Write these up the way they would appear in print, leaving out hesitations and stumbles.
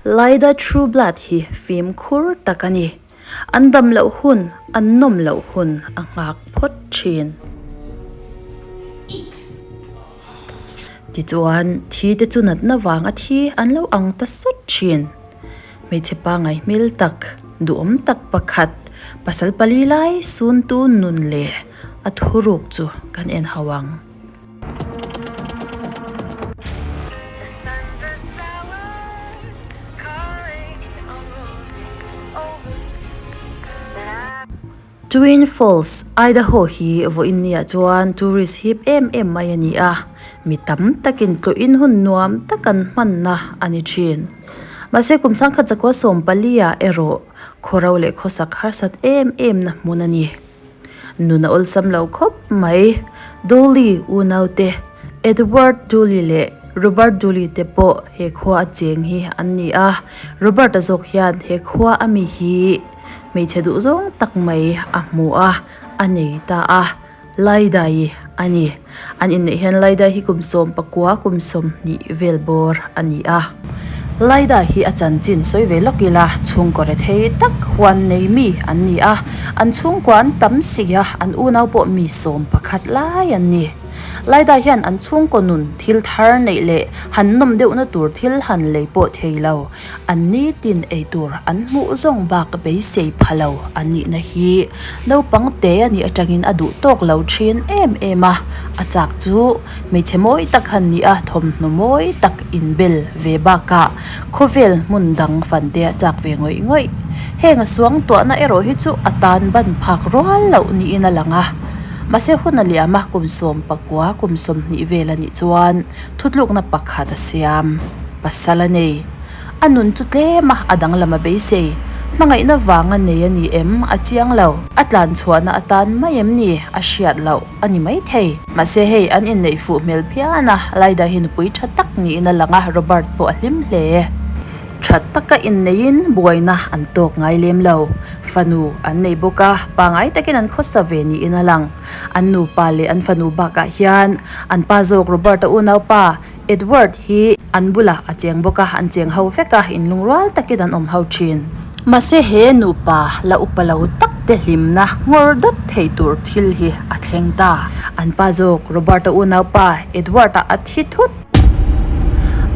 Lyda Trueblood hi fimkhur tak a ni. An dam loh hun, an nawm loh hun a nghak phawt thin. Tichuan, thi te chu natna vanga thi an lo ang ta sawt thin. Hmeichhe pangai hmel tak, duhawm tak pakhat, pasal pali lai suntu nun leh a thuruk chu kan en ho ang. Twin Falls, Idaho hi vawiin nia chuan tourist hip em em mai a ni a, mi tam takin tlawhin hun nuam tak an hmanna a ni thin. Mahse kum sangkhat zakua sawmpali ah erawh khawro leh khawsak harsat em em na hmun a ni. Nun a awlsam lo khawp mai. Dooley unaute, Edward Dooley leh Robert Dooley te pawh he khua a cheng hi an ni a. Robert-a zawk hian he khua a mi hi hmeichhe duh zawng tak mai a hmu a, a nei ta a. Laidai a ni. An inneih hian Laidai hi kum 19 kum 20 vel bawr a ni a. Laida hi a chanchin sawi ve lawk ila chhungkaw rethei tak huan nei mi an ni a, an chhungkua an tam si a, an unau pawh mi sawm pakhat lai an ni. Laida hian an chhungkaw nun thil thar neih leh han nawm deuhna tur thil han lei pawh thei lo. An nitin ei tur an hmuh zawng bak beisei pha lo a nihna hi naupang te a nih atangin a duh tawk lo thin em em a, a chak chu hmeichhe mawi tak han ni a, thawmhnaw mawi tak inbel ve bakah khawvel hmun dang fan te a chak ve ngawih ngawih. Heng a suangtuahna erawh hi chu a tan ban phak rual loh niin a lang a, mahse hun a liam a, kum 19 kum 20 vel a nih chuan thutlukna pakhat a siam. Pasal a nei. A nun chu tlem a, a danglam a beisei. Hmangaihna vang a nei a ni em? A chiang lo. A tlan chhuahna atan mai em ni? A hriat loh a ni maithei. Mahse hei, an inneih fuh hmel phian a, Laida hi nupui tha tak niin a lang a, Robert pawh a hlim hle. Tha taka inneiin buaina an tawk ngai lem lo. Fanu an nei bawk a, pangai takin an khawsa ve niin a lang. An nupa leh an fanu bakah hian an pa zawk Robert-a unaupa, Edward hi an bulah a cheng bawk a, an cheng ho vek a, inlungrual takin an awm ho thin. Mahse he nupa la upa lo tak te hlimna ngawr dawt thei tur thil hi a thleng ta. An pa zawk Robert-a unaupa Edward-a a thi thut.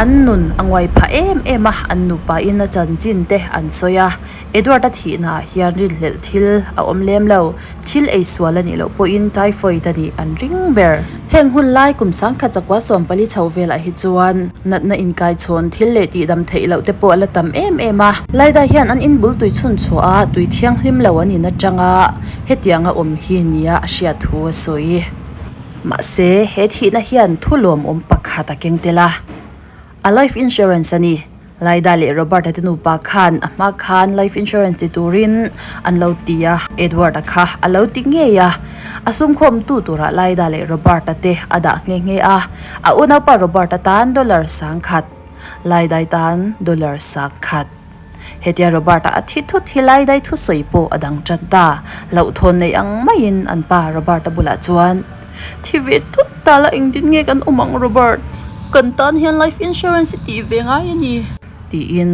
An nun a nguai phah em em a, an nupa in a chanchin te an sawi a. Edward-a thihnaah hian rinhlelh thil a awm lem lo. Thil ei sual a nih loh pawhin typhoid a nih an ring ber. Heng hun lai kum sangkhat chakua 14 chho velah hi chuan natna inkaichhawn thil leh tihdam theih loh te pawh a la tam em em a. Laida hian an inbul tui chhun chhuah a tui thianghlim lo an in atanga hetianga awm hi nia a hriat thu a sawi. Mahse, he thihna hian thu lawmawm pakhat a keng tel a. A life insurance a ni. Laida leh Robert-a te nupa khan a hma khan life insurance ti turin an lo ti a, Edward-a kha a lo ti ngei a. A sumkhawmtu turah Laida leh Robert-a te a dah nghe nghe a. A unaupa Robert-a tan dollar 1000, Laidai tan dollar 1000. Hetia Robert-a a thi thut hi Laidai thusawi pawh a dang tan ta. Hlauhthawn nei ang maiin an pa Robert-a bulah chuan, Thi ve thut ta la engtin nge kan awm ang Robert? Kan tan hian life insurance i tih ve ngai a ni. Tiin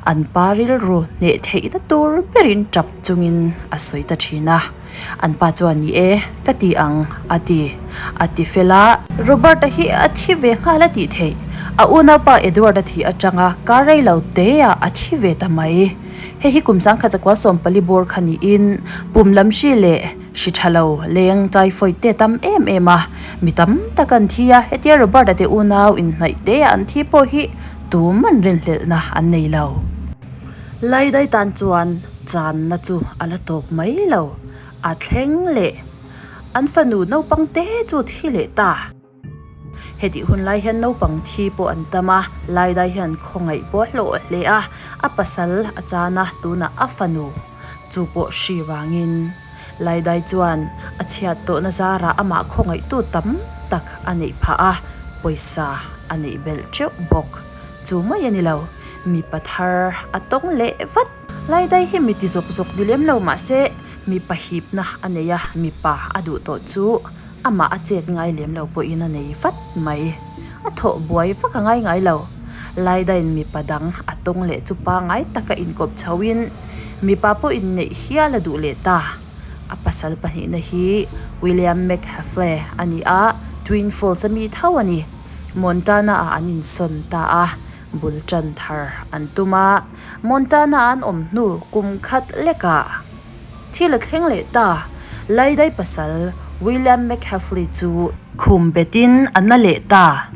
an pa rilru hneh theihna tur berin tap chungin a sawi ta thin a. An pa chuan ni e, ka ti ang a ti. A ti fel a. Robert-a hi a thi ve nghal a tih theih. A unaupa Edward-a thih atanga kar rei lo teah a thi ve ta mai. Hei hi kum 1014 bawr kha niin pum lam hri leh Hri tha lo, leng, typhoid te tam em em a, mi tam tak an thi a, hetia Robert-a te unau inhnaih te a an thi pawh hi tum an rinhlelhna an nei lo. Laidai tan chuan channa chu a la tawp mai lo, a thleng leh an fanu naupang te chu thi leh ta. Hetih hun lai hian naupang thi pawh an tam a, Laidai hian khawngaih pawh a hlawh hle a, a pasal a chan a, tunah a fanu chu pawh hri vangin Laidai chuan a chhiat tawhna zarah amah khawngaihtu tam tak a neih phah a, pawisa a neih belh teuh bawk. Chu mai a ni lo, mipa thar a tawng leh vat. Laidai hi mi ti zawk zawk ni lem lo mahse mipa hipna a nei a, mipa a duh tawh chu Amah a chet ngai lem lo pawhin a nei vat mai. A thawh buai vak a ngai ngai lo. Laidain mipa dang a tawng leh chu pangngai taka inkawp chhoin mipa pawh inneih hial a duh leh ta. A pasal pahnihna hi William McHafle a ni a, Twin Falls a mi tho a ni. Montana ah an insawn ta a, bul tan thar an tum a. Montana an awm hnu kum khat lekah thil a thleng leh ta. Laidai pasal William McHafle chu khum betin a na leh ta.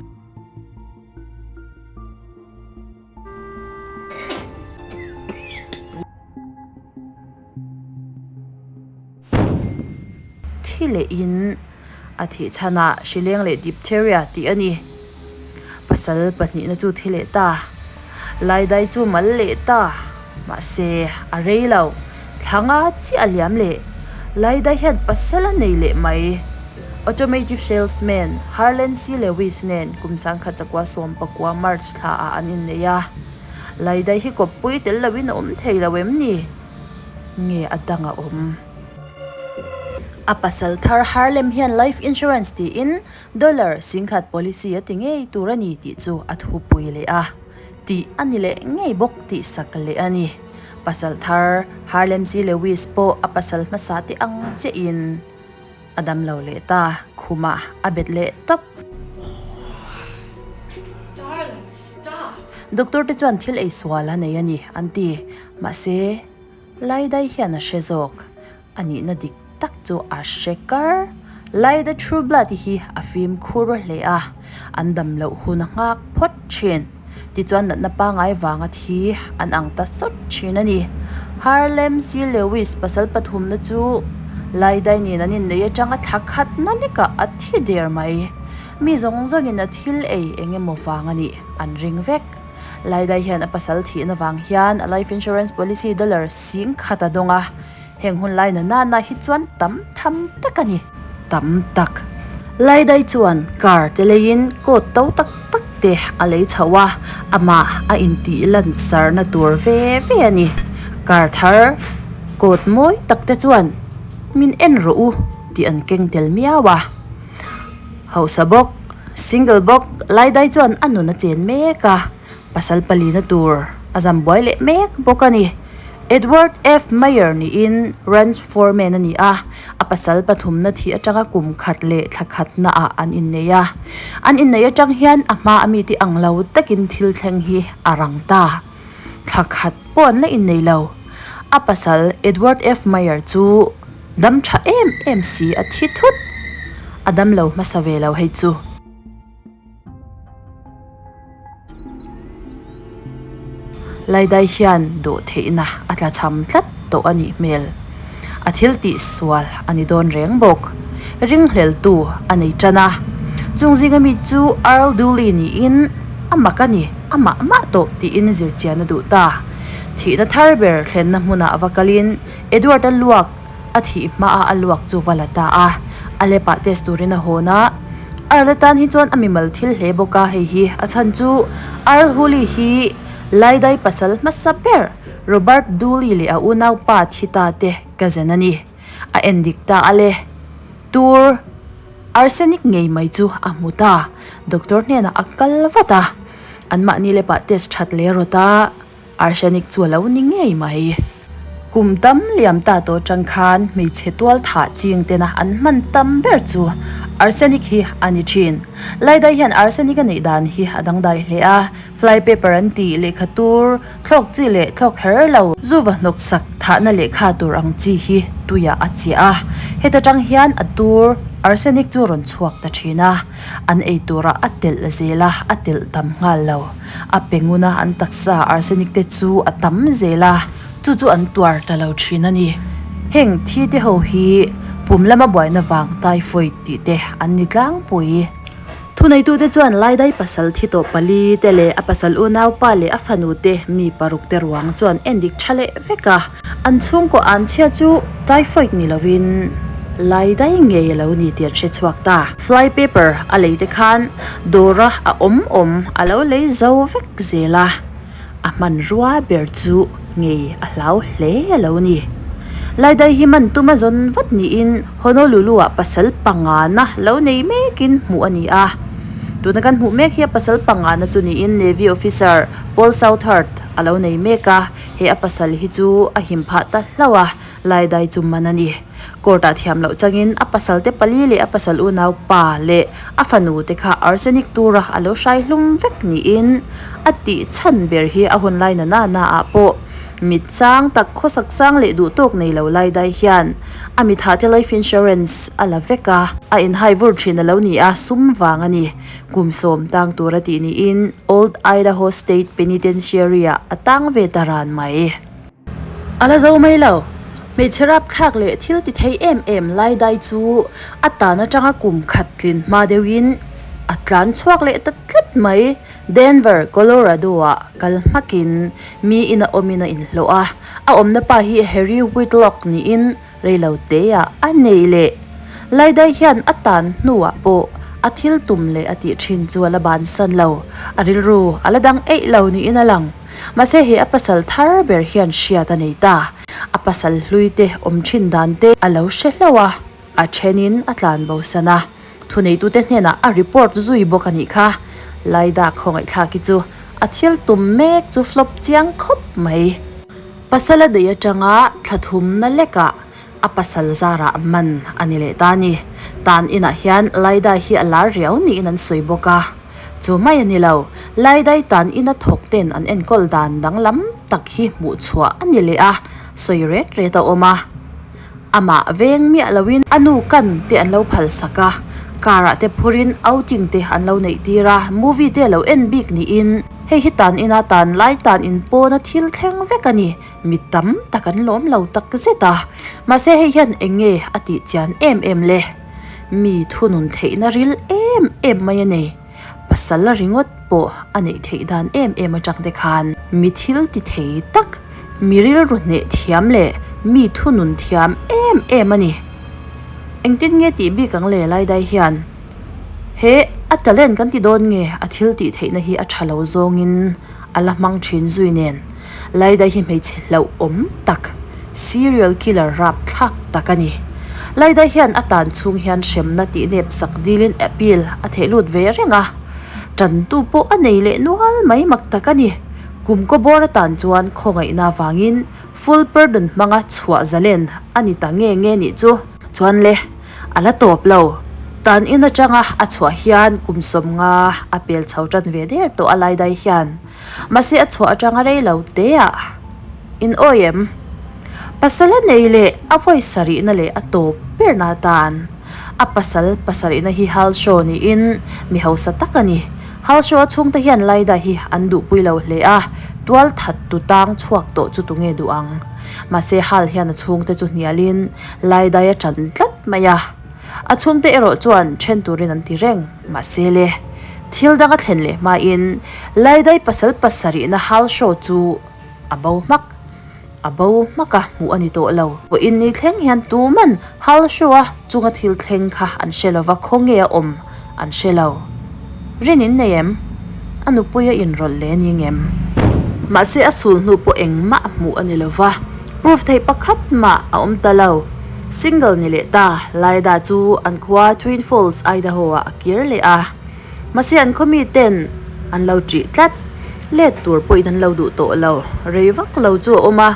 Thi leh in a thih chhanah hrileng leh diphtheria tih a ni. Pasal pahnihna chu thi leh ta. Laidai chu mal leh ta. Mahse, a rei lo. Thla nga chiah a liam leh. Laidai hian pasal a nei leh mai. Automotive salesman Harlan C. Lewis nen kum sangkhat chakua 19 March thla ah an innei a. Laidai hi kawppui tel loin a awm thei lo em ni? Nge a dang a awm? A pasal thar Harlem hian life insurance tiin dollar singkhat policy a ti ngei tur a ni tih chu a thupui leh a, tih a ni leh ngei bawk tih sak leh a ni. Pasal thar Harlem C. Lewis pawh a pasal hmasa te ang chiahin a dam lo leh ta, khumah a bet leh tawp. Doctor te chuan thil ei sual a nei a ni an ti. Mahse, Laidai hian a hre zawk. A nihna dik tak chu a hre kar. Laida True Blood hi a fimkhur hle a, an dam loh hun a nghak phawt thin. Tichuan natna pangai vanga thi an ang ta sawt thin a ni. Harlem C. Lewis pasal pathumna chu Laidai nen an innei atanga thla khatna lekah a thi der mai. Mi zawng zawngin a thil ei eng emaw vang a nih an ring vek. Laidai hian a pasal thihna vang hian a life insurance policy dollar 10,000 a dawng a, heng hun lai na nana hi chuan tam tham tak a ni. Tam tak. Laidai chuan car te leiin coat to tak tak te a lei chho a, amah a intih lan sarna tur ve ve a ni. Car thar, coat mawi tak te chuan min en rawh u tih an keng tel miau a. Hausa bawk, single bawk, Laidai chuan a nun a chen mek a, pasal palina tur a zam buai leh mek bawk a ni. Edward F. Meyer niin ranch foreman a ni a, a pasal pathumna thih atanga kum khat leh thla khatna ah an innei a. An innei atang hian a hma a mite ang lo takin thil thleng hi a rang ta. Thla khat pawh an la innei lo. A pasal Edward F. Meyer chu dam tha em em si a thi thut. A dam lo hmasa ve lo hei chu. Laidai hian dawh theihna a tla cham tlat tawh a nih hmel. A thil tih sual a ni dawn reng bawk. Ringhleltu a nei tan a. Chung zinga mi chu Earl Dooley niin a mak a ni, a mah mah tawh tiin zirchian a duh ta. Thihna thar ber thlenna hmunah va kalin Edward-a luak a thih hmaah a luak chu va la ta a. A lepah test turin a hawn a. Earl-a tan hi chuan a mimal thil hle bawk a, hei hi a chhan chu Earl Hooley hi Laidai pasal hmasa ber Robert Dooley leh a unaupa thi ta te cousin a ni. A en dik ta a le. Tur arsenic ngei mai chu a hmu ta. Doctor hnenah a kal vat a. Anmahni lepah test that leh rawt a, arsenic chu a lo ni ngei mai. Kum tam liam ta tawh atang khan hmeichhe tual thah ching tena an hman tam ber chu arsenic hi a ni thin. Laidai hian arsenic a neih dan hi a dangdai hle a. Fly paper an tih lehkha tur, thlawk chi leh thlawk her lo, zuva hnawk sak thahna lehkha tur ang chi hi tuiah a chiah a, heta tang hian a tur arsenic chu rawn chhuak ta thin a, an ei turah a telh zel a, a telh tam nghal lo. A pe ngun a, an taksa arsenic te chu a tam zel a, chu chu an tuar ta lo thin a ni. Heng thi te ho hi pum lama buaina vang typhoid tih te an ni tlangpui. Thuneitute chuan Laidai pasal thi tawh pali te leh a pasal unaupa leh a fanu te mi paruk te ruang chuan en dik tha leh vek a. An chhungkaw an chhia chu typhoid ni lovin Laidai ngei a lo ni tih an hre chhuak ta. Fly paper a lei te khan dawra a awm awm a lo lei zo vek zel a. A hmanrua ber chu ngei a hlau hle a lo ni. Laidai hi man tuma zawn vat niin Honolulu-ah pasal pangana lo nei mekin hmuh a ni a. Tuna kan hmuh mek hi a pasal pangana chu niin Navy officer Paul Southard a lo nei mek a, he a pasal hi chu a him phah ta hlauh a, Laidai chu man a ni. Court ah thiam loh changin a pasal te pali leh a pasal unau pa leh a fanu te kha arsenic tura a lo hrai hlum vek niin a tih chhan ber hi a hun lai na na na ah pawh mit chang tak khawsak chang leh duh tawk nei lo Laidai hian a mithah te life insurance a la vek a, a inhai vur thin a lo ni a, sum vang a ni. Kum sawm tang tura tih niin Old Idaho State Penitentiary ah a tang ve ta ran mai. A la zo mai lo. Hmeichhe rapthlak leh thil ti thei em em lai dai chu a tan atanga kum khat tlin hma deuhin a tlan chhuak leh ta tlat mai. Denver, Colorado-ah kal hmakin mi ina awmin a inhlawh a. A awmna pa hi Harry Whitlock niin Reilo teah a nei leh. Laidai hian a tan hnuah pawh a thil tum leh a tih thin chu a la bansan lo. A rilru a la dang eih lo niin a lang. Mahse he a pasal thar ber hian hriat a nei ta. A pasal hlui te awm thin dan te a lo hre hlauh a, a thenin a tlan bo san a. Thuneitute hnenah a report zui bawk a nih kha. Laida khawngaihthlak hi chu a thil tum mek chu flop chiang khawp mai. Pasal a daih atanga thla thumna lekah a pasal zarah man a ni leh ta a ni. Tan inah hian Laida hi a lar riau niin an sawi bawk a. Chu mai a ni lo, Laidai tan ina thawk ten an enkawl dan danglam tak hi hmuh chhuah a ni leh a, sawi ret ret a awm a. Amah veng miah loin a nu kan te an lo phal sak a, car ah te phurin outing te an lo neih tir a, movie te a lo en bik niin hei hi tan ina tan lai tan in pawna thil thleng vek a ni, mi tam tak an lawm lo tak zet a. Mahse hei hian eng nge a tih chian em em le? Mi thunun theihna ril em em mai a nei. Pasal ringawt pawh a neih theih dan em em atang te khan mi thil ti thei tak, mi rilru hneh thiam leh mi thunun thiam em em a ni. Engtin nge tih bik ang le Laidai hian he a talent kan ti dawn nge a thil tih theihna hi a tha lo zawngin a la hmang thin zui nen Laidai hi hmeichhe hlauhawm tak, serial killer rapthlak tak a ni. Laidai hian a tan chhung hian hremna tih nep sak dilin appeal a theh lut ve reng a, tantu pawh a nei leh nual mai mak tak a ni. Kum kaw bawr atan chuan khawngaihna vangin full pardon hmanga chhuah zalen a ni ta nge nge nih chu. Chuan le, a la tawp lo. Tan in atanga a chhuah hian kum 50 a pel chho tan ve der tawh a Laidai hian. Mahse a chhuah atanga rei lo te ah in awi em? Pasal a nei leh a vawi sarihna leh a tawp berna atan a pasal pasarihna hi Halshaw niin mi hausa tak a ni. Halshaw a chhungte hian Laida hi an duhpui lo hle a, tual that tu tang chhuak tawh chu tunge duh ang? Mahse Hal hian a chhungte chu hnialin Laidai a tan tlat mai a. A chhungte erawh chuan then turin an ti reng. Mahse le, thil dang a thlen leh hmain Laidai pasal pasarihna hal show chu a bo hmak. A bo hmak a, hmuh a ni tawh lo. Vawiin ni thleng hian tuman hal show a chunga thil thleng kha an hre lo va, khawnge a awm an hre lo. Rin in nei em? A nupui a inrawlh leh a ni ngem? Mahse a sul hnu pawh engmah hmuh a ni lo va. Proof theih pakhat mah a awm ta lo. Single ni leh ta, Laida chu an khua Twin Falls, Idaho ah a kir leh a. Mahse an khaw mi ten an lo ṭih tlat. Let tur pawhin an lo duh tawh lo. Rei vak lo chu a awm a,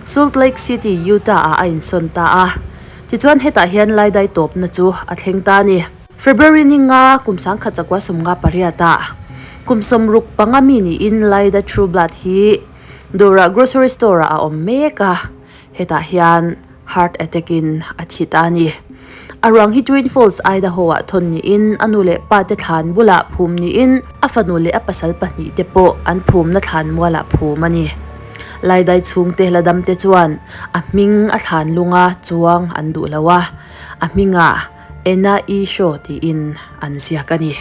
Salt Lake City, Utah ah a insawn ta a. Tichuan hetah hian Laidai tawpna chu a thleng ta a ni. February ni nga kum sangkhat chakua 58 ah kum 65 mi niin Laida Trueblood hi Dawrah grocery store ah a awm mek a, hetah hian heart attack in a thi ta a ni. A ruang hi Twin Falls, Idaho ah thawn niin a nu leh pa te thlan bulah phum niin a fanu leh a pasal pahnih te pawh an phumna thlan mualah phum a ni. Laidai chhungte la dam te chuan a hming a thlan lunga chuang an duh lo a, a hmingah Ena E Shaw tiin an ziak a ni.